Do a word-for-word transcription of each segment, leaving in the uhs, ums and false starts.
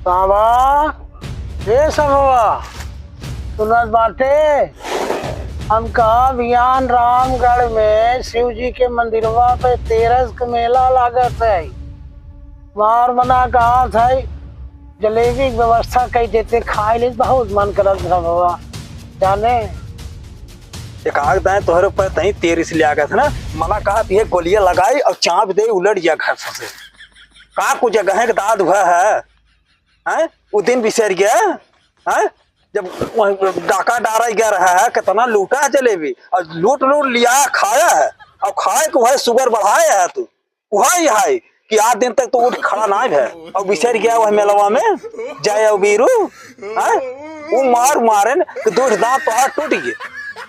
बाबा, ए सबवा, सुनत बाटे? हम कहा बिहान रामगढ़ में शिव जी के मंदिरवा पे तेरस के मेला लागत है। मार मना कहत है, जलेबी के व्यवस्था कई देते, खाए ले बहुत मन करत है बाबा। जाने एक आग दाएं तोहरे ऊपर तहीं तेरस ले आ गए थे ना, मना कहत ये गोलियां लगाई और चाप दे उलट गया घर से। का कुछ जगह के दाद हुआ है, हैं? उ दिन बिसर गया, हैं? जब वह डाका डारा गया रहा है, कितना लूटा है जलेबी, और लूट लूट लिया खाया है, और खाए को है सुगर बढ़ाया है तू। वही है कि आठ दिन तक तो उठ खड़ा ना है, और बिसर गया वह मेलवा में जाए और बीरू, हैं? वो मार मारे न कि दो दांत तोहार टूट गए,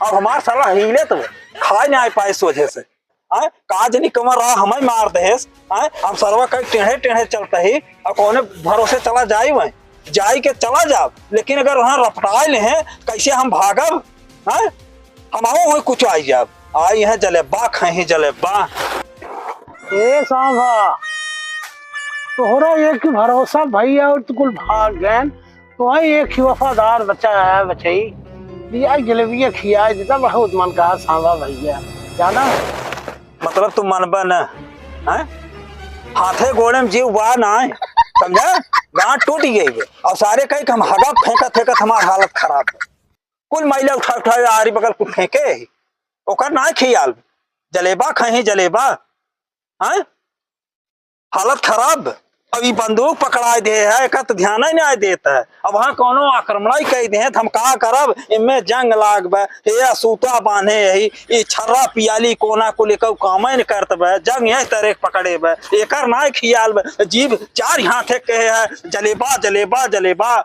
अब हमार साला हिले तो खाए ना पाए सोझे से। आय, का जनी कमर रहा, हमें मार देहेस। आय, हम सरवा कई टेढ़े टेढ़े चलता ही, और कौने भरोसे चला जाई वहीं, जाई के चला जाब, लेकिन अगर वहाँ रपटाए ले हैं, कैसे हम भागब? आय, हम आओ हुए कुछ आई जाब, आई है जलेबा, खाई जलेबा। ए सांभा, तोहरा एक ही भरोसा भैया, और तू कुल भाग गए। तो वही एक ही वफादार बचा है बचई, लिया जलेबिया खिया देता, बहुत मन कहा सांभा भैया, जाना। मतलब तू मनबा न, हैं? हाथे गोड़े में जीव बा ना, समझा? गांठ टूट गई है। और सारे कहे कि हम हगत फेंकत फेंकत हमार हालत खराब है। कुल मैला उठा उठा आरी बगल कुल फेंके ही। ओकर ना खियाल, जलेबा खाई जलेबा, हैं? हालत खराब। अब ई बंदूक पकड़ाए दे है, एकर तो ध्यान ही नहीं देता है। अब वहाँ कौनो आक्रमण ही कह दे हैं, तो हम का करब? इनमें जंग लाग बा, हे सूता बांधे यही, ई छर्रा पियाली कोना को लेकर काम ही नहीं करत बा, जंग यही तरह के पकड़े बा, एकर ना खियाल बा, जीव चार हाथे कहे है, जलेबा, जलेबा, जलेबा।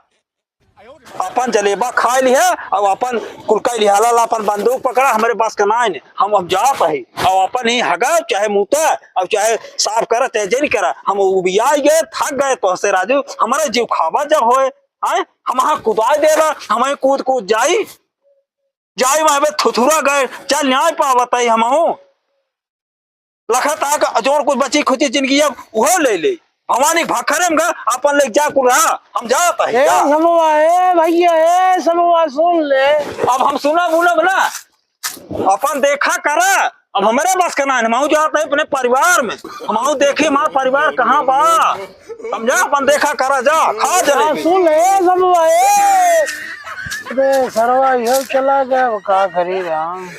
अपन जलेबा खाए लिहा और अपन कुल कइ लिहा, लाल अपन बंदूक पकड़ा, हमरे बस का नाई ने, हम अब जात ही। और अपन ही हगा चाहे मूता और चाहे साफ करा चाहे जे नहीं करा, हम उबियाई गए, थक गए तोहसे राजू, हमरे जीव खाबा जब होए, आए हम वहाँ कुदाई देला, हम वहीं कूद कूद जाई, जाई वहाँ पे थुथुरा गए, चल न्याय पावत ही हम हूँ। लखत आ का जोर कुछ बची खुची जिंदगी अब उहो ले ले। भवानी भाखरे में गा अपन ले जा कुल रहा, हम जात ही ए जा। समूहा, ए भैया, ए समूहा, सुन ले। अब हम सुनब उनब ना, अपन देखा करा। अब हमरे बस का ना है, हम जात ही अपने परिवार में, हम देखी हमार परिवार कहाँ बा, समझा? अपन देखा करा, जा खा हाँ, जलेबी। सुन ले, ए समूहा, ए। अबे सरवा इहो चला गया, अब का करी राम।